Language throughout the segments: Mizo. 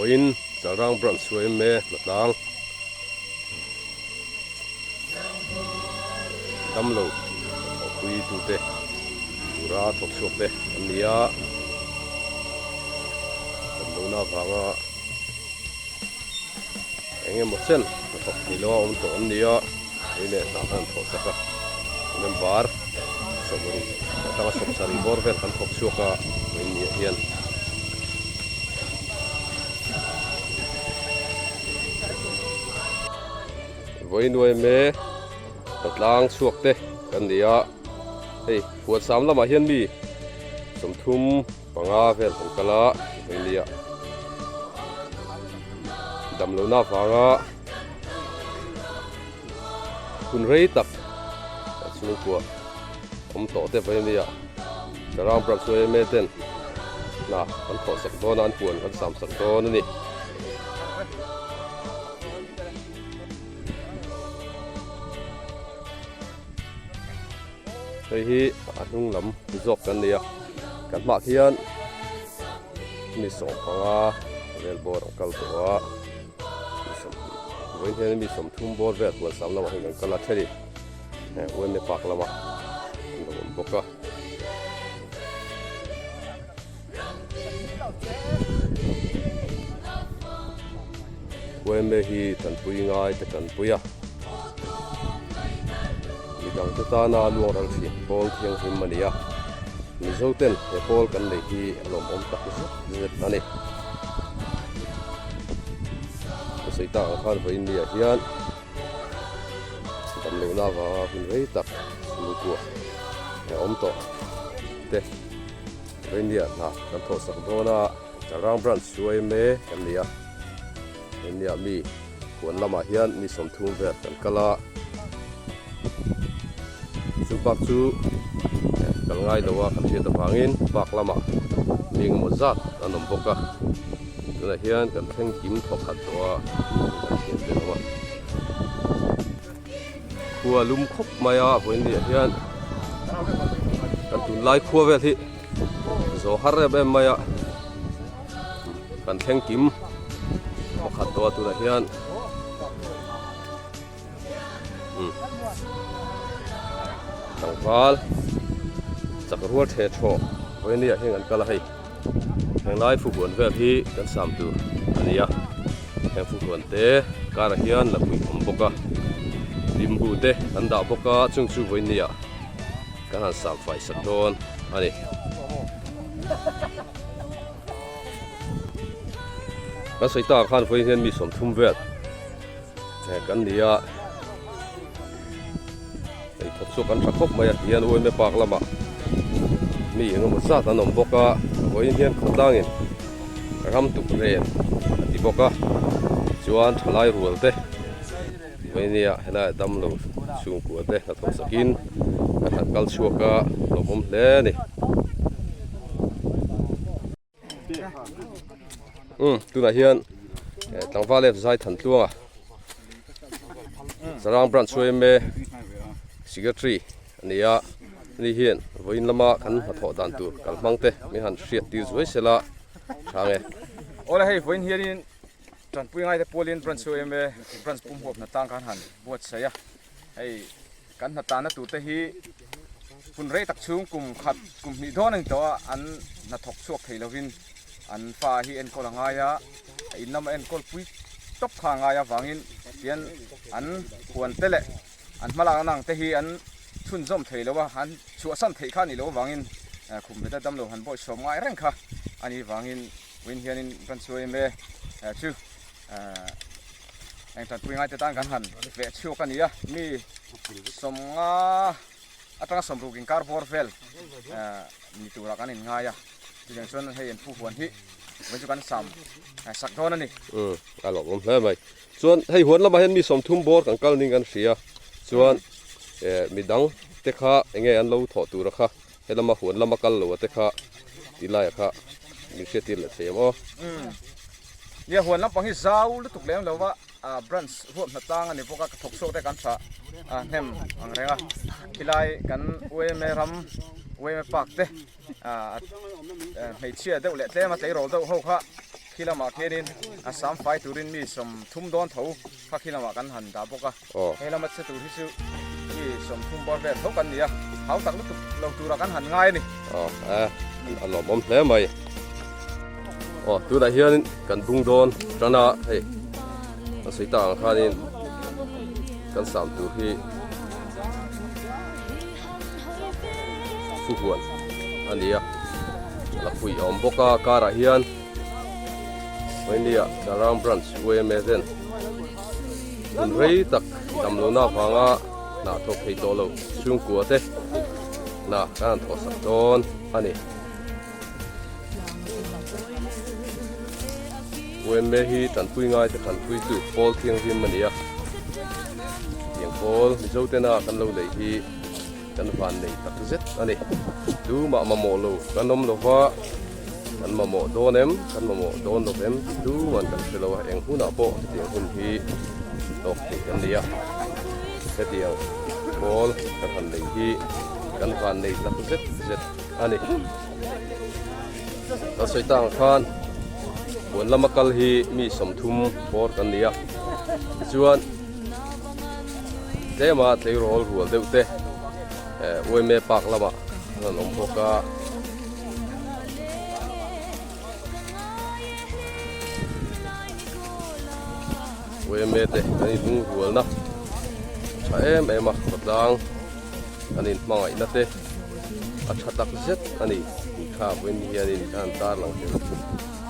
Vawiin Chalrang Branch yma hnatlang damlo thawhpui tute tura thawk chhuak te an ni a, damlohna avanga eng emaw chen hnathawk thei lo a awm tawh an ni a, hei leh hna khan an thawh sak a, member sawmruk atanga sawmsarih bawr vel kan thawk chhuak a vawiin ni ah hian. Vawiin uaime hnatlang chhuak te kan ni a, hei huansam lamah hian mi 30 panga vel kan kal a vawiin ni ah damlohna avanga hun rei tak a chhungkua awm tawh te vawiin ni ah Sarang Branch yma ten hna kan thawh sak dawn a an huan kan sam sak dawn a ni. Hei hi a hnung lam zawk kan ni a kan hmaah khian mi 15 vel bawr an kal tawh a mi 20 vawiin hian mi 30 bawr vel huansam lamah hian kan kal a thenin uaime park lamah an lo awm bawk a. Uaime hi tanpui ngai te tanpui a midangte tana luangral thin pawl thianghlim a ni a Mizo ten he pawl kan nei hi a lawmawm tak zet zet a ni. Ka sawi tak ang khan vawiin ni ah hian damlohna avanga hun rei tak chhungkua a awm tawh te Rainia hna kan thawh sak dawn a, Chalrang Branch yma kan ni a, Rainia mi huan lamah hian mi 30 vel kan kal a, chu bak chu kal ngai lo a kan hriat avangin park lamah mi engemaw zat an awm bawk a, tunah hian kan thleng kim thawk khat tawh a, kan thian te lo a. Khua lum khawp mai a vawiin ni ah hian kan tunlai khua vel hi zawh har em em mai a kan thleng kim pakhat tawh a tunah hian tlangval chak rual the thaw vawiin ni ah hian kan kal a hei henglai fuhuan vel hi kan sam tur a ni a heng fuhuan te karah hian lapui awm bawk a limbu te an dah bawk a chung chu vawiin ni ah kan han sam fai sak dawn a ni. Kan sawi takah khan vawiin hian mi 30 vel kan ni a hei thawk chu kan tha khawp mai a tihian uaime park lamah mi eng emaw zat an awm bawk a vawiin hian khawtlangin ram tuk ren a ti bawk a chuan thalai rual te vawinia helaiah damlo chhungkua te hnathawh sakin kan han kal chhuak a hlauhawm hle a ni. Umm tunah hian tlangval leh zai than tluang a Sarang branch yma secretary a ni a ani hian vawiin lama kan hnathawh dan tur kal hmang te min han hriat tir zuai sela tha nge. Awle hei vawiin hianin tanpui ngaite pawlin branch yma branch pum huap hnatlang khan han buatsaih a hei Kan hnatana turte hi hun rei tak chhung kum khat kum hnih dawn a ni tawh a, an hnathawk chhuak thei lovin an fa hi enkawl a ngai a, a in lama enkawl pui tawp kha a ngai avangin tian an huan te leh an hmalakna ang te hi an chhunzawm thei lo a, an chhuahsan theih kha a nih loh avangin khum veta damlo han bawihsawm ngai reng kha a nih vangin vawiin hianin kan chhuah em e chu. Eng tanpui ngaite tan kan han veh chhuak a ni a, mi 50 atanga 60 inkar bawr vel ni turah kan inngai a, chutiang chuan hei an phu huan hi vawiin chu kan sam sak dawn a ni. Umm a lawmawm hle mai. Chuan hei huan lamah hian mi 30 bawr kan kal ning kan hria chuan midang te kha enge an lo thawh tura kha Helama huan lama kal lo a te kha ti laia kha min hriat tir leh thei em aw. Umm. Nia huan lampang hi zau lutuk lem lo va, branch huap hna tlang a ni bawk a, ka thawk chhuak te kan tha hnem ang reng a. Khilai kan UMA ram, UMA park te hmeichhia deuh leh tlem a tleirawl deuh ho kha. Khi lamah khianin a sam fai turin mi 30 dawn tho kha khi lamah kan han dah bawk a. He lama che tur hi chu mi 30 bawr vel tho kan ni a, hau tak lutuk lo turah kan han ngai a ni. Aw e, a lawmawm hle mai. Aw tunah hianin kan bung dawn tan a, hei kan sawi tak ang khanin kan sam tur hi Fuhuan a ni a, la phui a awm bawk a, karah hian Vainlia Chalrang Branch UMA ten hun rei tak damlohna avanga hna thawk thei tawh lo chhungkua te hna kan han thawhsak dawn a ni. UMA hi tanpui ngai te tanpuitu pawl thianghlim a ni a, tiang pawl Mizo tena kan lo neih hi kan van nei tak zet a ni. Tumah mamawh lo kan awm lo va, kan mamawh dawn em, kan mamawh dawn lo vem tih tuman kan hre lo a, eng hunah pawh hetiang hun hi tawk thei kan ni a, hetiang pawl kan han nei hi kan van nei tak zet zet a ni. Kan sawi tak ang khan huan lama kal hi mi 30 bawr kan ni a, tichuan tlema tleirawl rual deuh te eh uaime park lamah an rawn awm bawk a. Uaime te an inhung rualna tha em em a khawtlang an inhmangaihna te. A tha tak zet a ni tih kha vawiin hianin ka han tar lang tel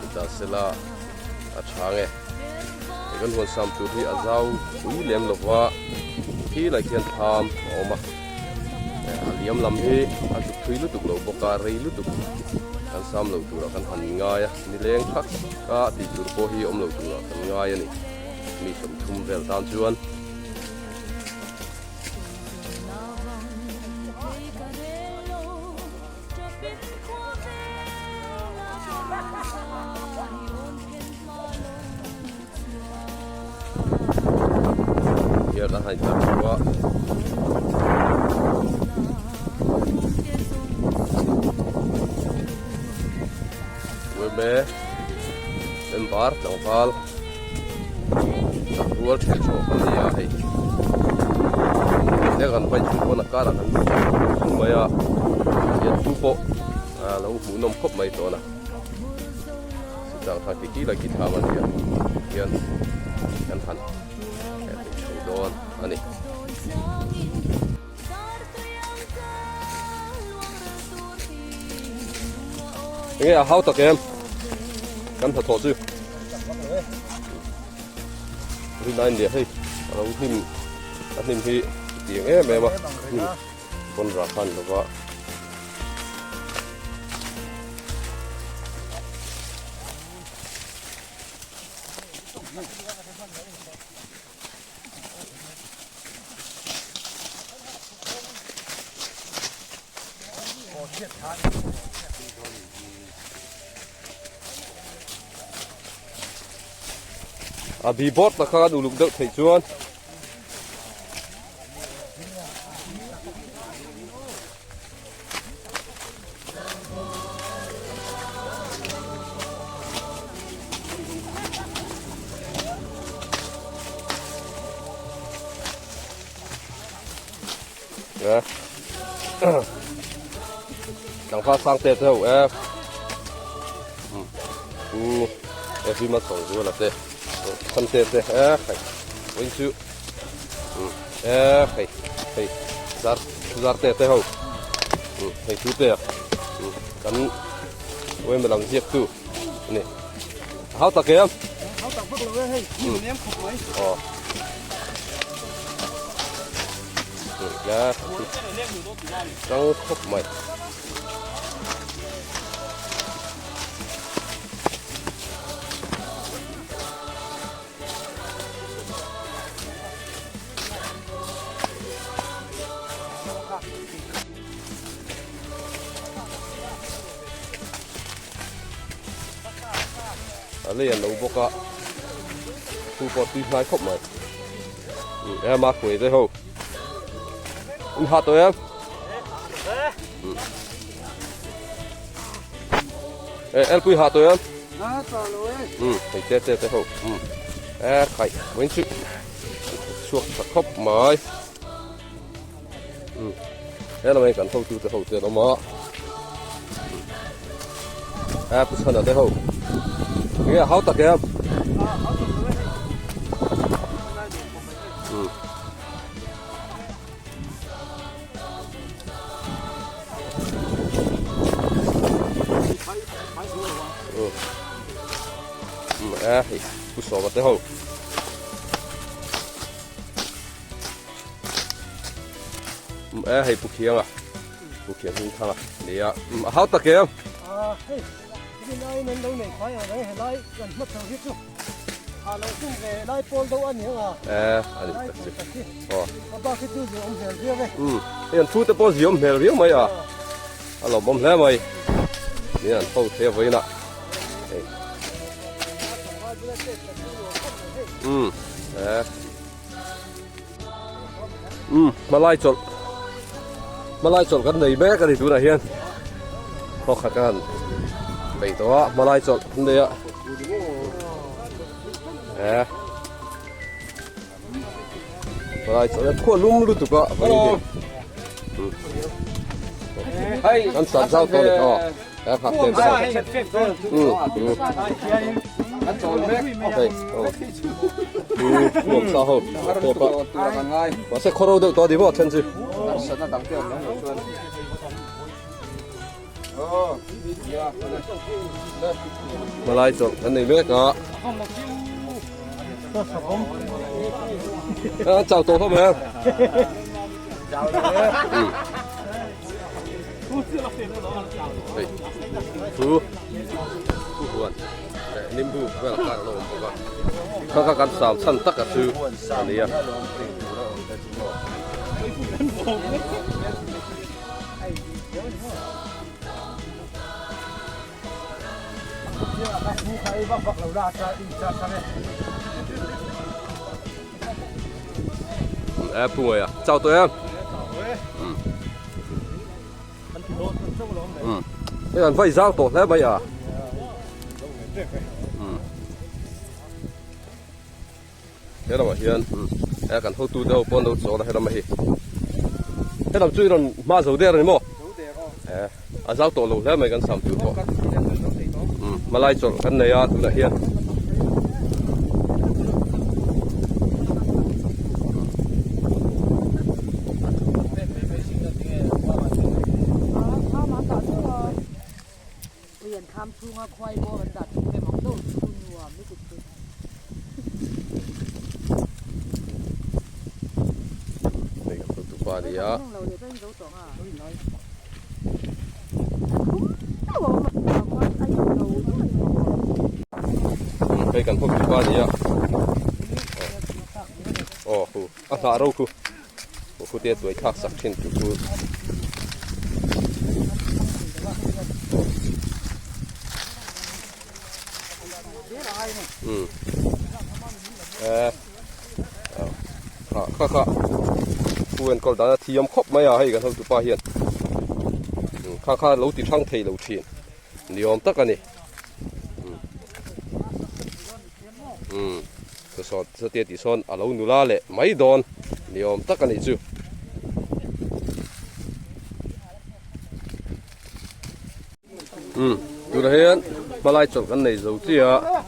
ni ta sela a tha nge. Hei kan huan sam tur hi a zau pui lem lo va, khi lai khian thlam a awm a, a liam lam hi a zuk thui lutuk lo bawk a, rei lutuk kan sam lo turah kan han ngai a, nileng thak a tih tur pawh hi awm lo turah kan ngai a ni, mi 30 vel tan chuan. Hian a hain tak chu a. Uime member tlangval. Rual ṭheh ṭhawh kan ni a hei eng an paih chung pawn a karah kan lut zung mai a hian thu pawh a lo hmuhnawm khawp mai tawn a chutang khan khi lai khi thlam a ni a hian kan han heh thei chho dawn a ni. Enge a hau tak em kan hnathawh chu rinai nia hei a lo hnim a hnim hi tiang em em a hnim pawn rah khan lova A bi bawr tak kha kan uluk deuh theih chuan Tlangval sang te te ho e pu Evi Malsawng Zuala te Khan te te e hei vawiin chu e hei hei zar zar te te ho hei tu te kan uaima lam ziak tu ani hau tak em hau tak vak lo e hei hnim nem khawp mai aw la tang khawp mai A lei an lo bawk a chu pawh tui hnai khawp mai em a khuai te ho in ha tawh em e elpui ha tawh em. Umm hei te te te ho umm e khaih vawiin chu an thawk chhuak tha khawp mai umm he lamah hian kan hotu te ho te an awm a e pu chhana te ho enge a hau tak em umm. A hei pu sawma te ho a hei pu khianga pu khiang hming thanga nia a hau tak em a hei lai nan lo nei phai ang helai kan hma chho hi chu a lo tum ve lai pawl do ani anga e ani tak chu aw a bak hi chu ziawm hmel viau e um hei an thu te pawh ziawm hmel viau mai a a lawmawm hle mai ni an ho thei a vawiin ah hei um e um hmalai chawlh hmalai chawlh kan nei mek ani tunah hian khaw khat kan bei tawh a hmalai chawlh an nei a e hmalai chawlh a khuah lum lutuk a hei kan san zau tawh a ni aw. Mahse khaw ro deuh tawh a ni maw a then chu. Hmalai chawlh an nei mek a. A chau tawh hlawm em? Hei thu thu huan leh nimbu vel kar a lo awm bawk a kha kha kan sam chhan tak a chu a ni a. E pu ngei a chau tawh em um hei an vai zau tawh hle mai a um he lamah hian he kan hotu te ho pawh an lo chawl a he lamah hi he lam chu i rawn hma zo der a ni maw e a zau tawh lo hle mai kan sam tur pawh um hmalai chawlh kan nei a tunah hian Hei kan hotupa a ni a. Hei kan hotupa a ni a. Aw hu a hnah ro khu. Khu te tuai thlak sak thin tur chu. Um eh kha kha thu enkawl dan a thiam khawp mai a hei kan hotupa hian kha kha lo ti thang thei lo thin ni awm tak a ni um saw chutia tih sawn a lo nula leh mai dawn ni awm tak a nih chu. Umm tunah hian hmalai chawlh kan nei zo chiah a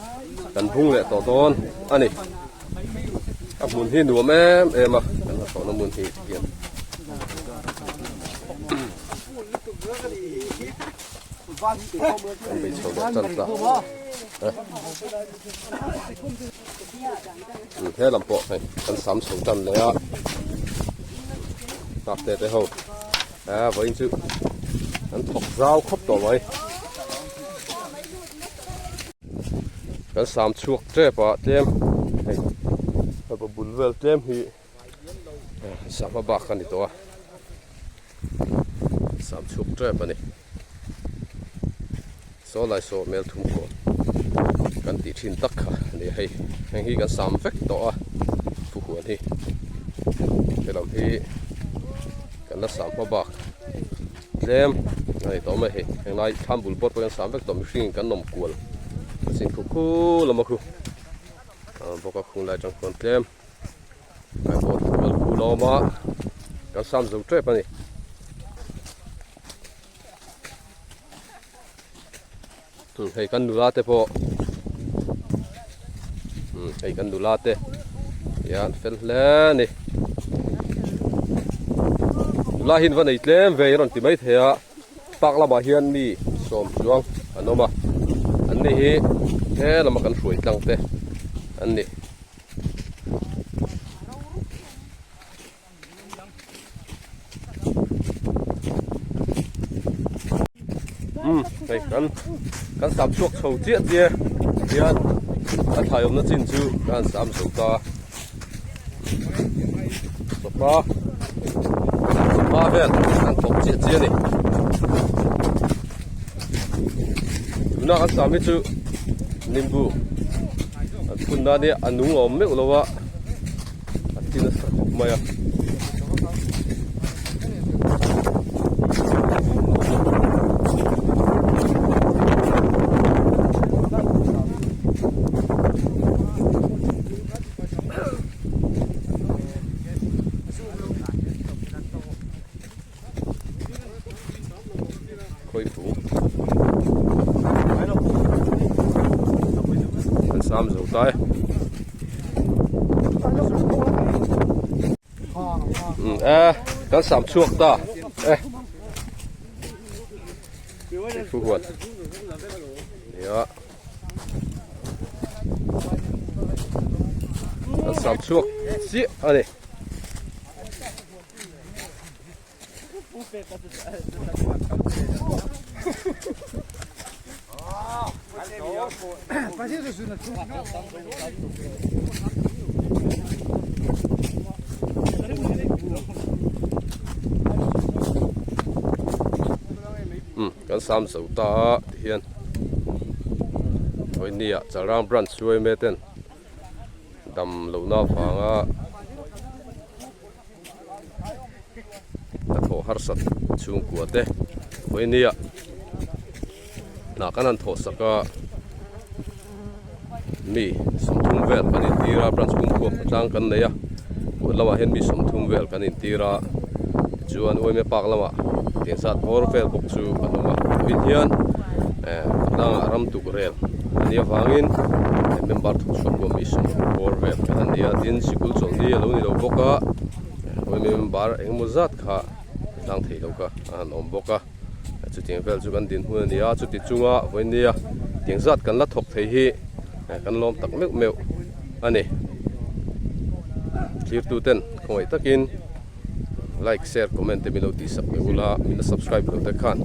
kan bung leh tawh dawn a ni a hmun hi nuam em em a kan hnathawhna hmun hi hian kan bei chho leh tan ta he lam pawh hei kan sam chho tan leh a nghak te te ho. A vawiin chu an thawk zau khawp tawh mai. Kan sam chhuak tep a tlem hei hapa bul vel tlem hi sangha bak a ni tawh a sam chhuak tep a ni. Saw lai saw mel thum kawn kan tih thin tak kha a ni a hei heng hi kan sam vek tawh a thuhuan hi helam hi kan la sam hma bak tlem a ni tawh mai hei henglai thlam bul bawr pawh hian sam vek tawh mihring in kan nawm kual. A chin khu khu lama khu bawk a khung lai atang khuan tlem a board kual khu la awm a kan sam zo tep a ni. Hei kan nula te pawh hei kan nula te hian fel hle a ni nula hi an va nei tlem ve in rawn ti mai thei a park lamah hian mi sawm chuang an awm a an ni hi he lama kan hruai tlang te an ni. Umm hei kan kan sam chhuak chho chiah chiah hian a thlai awmna chin chu ka han sam zo ta sawpa sawpa vel kan thawk chiah chiah a ni tuna kan sam hi chu nimbu an phun na nia a nung a awm meuh lo a. A ti nasa khawp mai a. Khawifu an sam zo ta e. E kan sam chhuak ta e. Khawifu huan nia kan sam chhuak chiah a ni. Kan sam zo ta a tihian Vawinia Chalrang branch hruaime ten dam lohna avanga Hnathawh harsat chhungkua te vawinia hna kan han thawh sak a mi sawmthum vel kan intir a branch pumkhuap tlang kan nei a kut lamah hian mi sawmthum vel kan intir a tichuan uaime park lamah tiang zat bawr vel bawk chu an awm a vawiin hian eh khawtlangah ram tuk rel a nih avangin member thawk chhuak pawh mi sawmthum bawr vel kan han nei a tin sikul chawlhni a lo ni lo bawk a. Hawi member engemaw zat kha tlang thei lo kha a han awm bawk a chutiang vel chu kan dinhmun a ni a chuti chunga vawinia tiang zat kan la thawk thei hi kan lawm tak meuh meuh a ni thirtu ten khawngaih takin like share comment te min lo tih sak ve ula min la subscribe lo te khan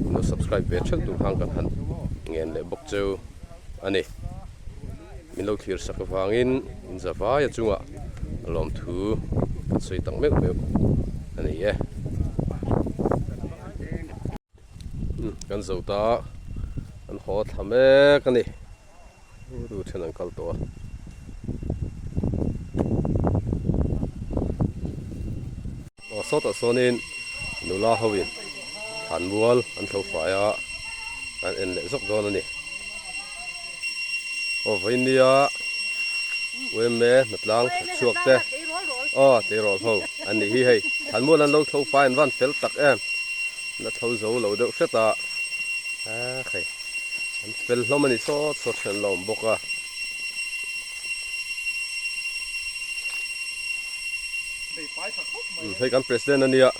min lo subscribe ve theuh tur khan kan han ngen leh bawk cheu a ni. Min lo thlir sak avangin inzavaia chungah lawmthu kan sawi tak meuh meuh a ni e. Kan zo ta an haw thla mek a ni. Tu then an kal tawh a. Aw sawtah sawnin nula hoin thlanmual an tho fai a an en leh zawk dawn a ni. Aw vawinia uaime hnatlang thawk chhuak te aw tleirawl ho an nih hi hei thlanmual an lo tho fai an van fel tak em an la tho zo lo deuh hret a hei an fel hlawm a ni sawt sawt hran la awm bawk a. Hei kan president a nia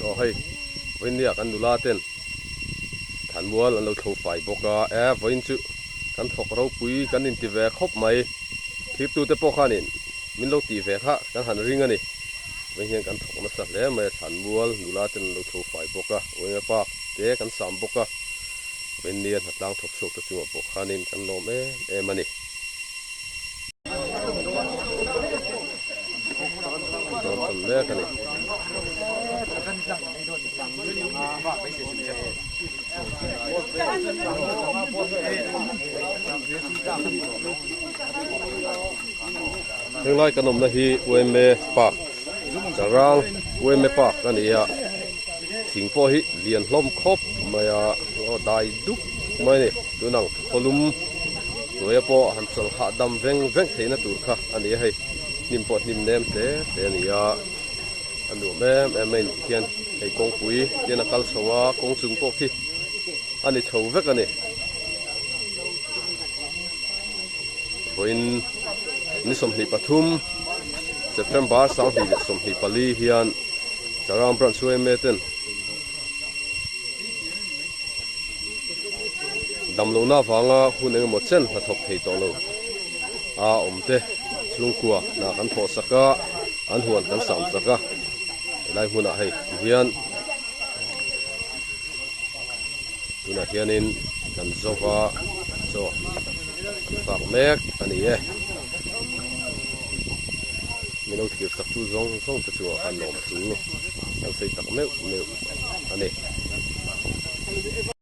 aw hei vawiin nia kan nula ten thlanmual an lo thlo fai bawk a e vawiin chu kan thawk ropui kan inti ve khawp mai thirtu te pawh khanin min lo tih ve kha kan han ring a ni vawiin hian kan thawk nasa hle mai a thlanmual nula ten an lo thlo fai bawk a uaime park te kan sam bawk a vawiin nia hnatlang thawk chhuak te chungah pawh khanin kan lawm em em a ni. Dawn mek a ni. Henglai kan awmna hi UMA Park Charang UMA Park a ni a thing pawh hi lian hlawm khawp mai a aw dai dup. mai a ni tunang khawlum hnuaia pawh han chawlh hahdam veng veng theihna tur kha a ni a hei hnim pawh hnim nem hle hle a ni a a nuam em em mai a ni tikhian hei kawngpui hian a kal chho a kawng chung pawh khi a ni chho vek a ni vawiin ni 23 September 2024 hian Charam Branch yma ten Damlohna avanga hun engemaw chen hnathawk thei tawh lo a awm te chhungkua hna kan thawh sak a, an huan kan sam chak a, helai hmunah hei ti hian tunah hianin kan zova chaw an fak mek a ni e. Min lo thlir chak tu zawng zawng te chu a lawm thu kan sawi tak meuh meuh a ni.